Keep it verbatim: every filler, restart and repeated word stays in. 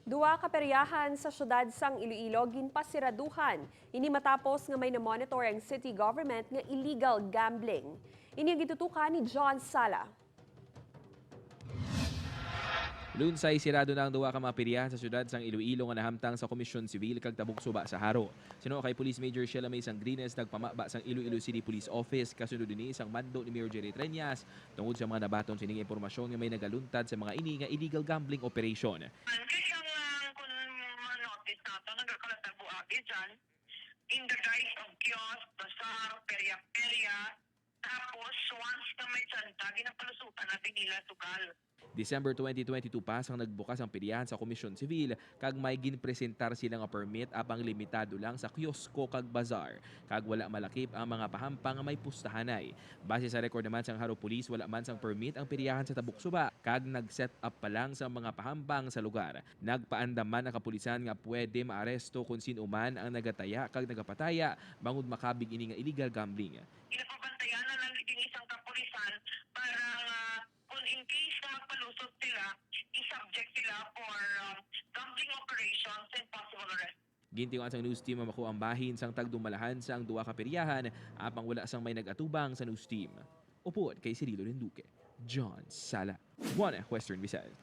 Duha ka peryahan sa siyudad sang Iloilo ginpasiraduhan. Ini matapos nga may na-monitor ang city government nga illegal gambling. Ini ang gitutukan ni John Sala. Lunsay, sirado na ang duha ka mga peryahan sa siyudad sang Iloilo nga nahamtang sa Komisyon Sibil kag Tabok Suba sa Jaro. Suno kay Police Major Sheila May Sangrines, nagpamaba sang Iloilo City Police Office kasunod ini sang mando ni Mayor Jerry Treñas tungod sa mga nabaton sining impormasyon nga may nagaluntad sa mga ini nga illegal gambling operation. Kaya nga kung ma-notice nato, nagkakalatag buagi dyan. In the guise of kiosk, bazaar, perya-perya. Tapos, once na may tsanta, ginapalusutan na binila sugal. December twenty twenty-two pa sang nagbukas ang peryahan sa Komisyon Sibil kag may ginpresentar sila nga permit, apang limitado lang sa kiosko kag bazar, kag wala malakip ang mga pahampang nga may pustahanay. Base sa record naman sang Jaro Police, wala man sang permit ang peryahan sa Tabok Suba kag nag-set up pa lang sang mga pahampang sa lugar. Nagpaandam man ang kapulisan nga pwede maaresto kon sin-o man ang nagataya kag nagapataya bangod makabig ini nga illegal gambling. Ginapabantayan na lang gid sang kapulisan para nga kung in case na magpalusot sila, i-subject sila for um, gambling operations and possible arrest. Gintinguan sang news team ang makuha ang bahin sang tagdumalahan sang duha ka peryahan, apang wala sang may nag-atubang sa news team. Upod kay Cirilo Renduque, John Sala, One Western Visayas.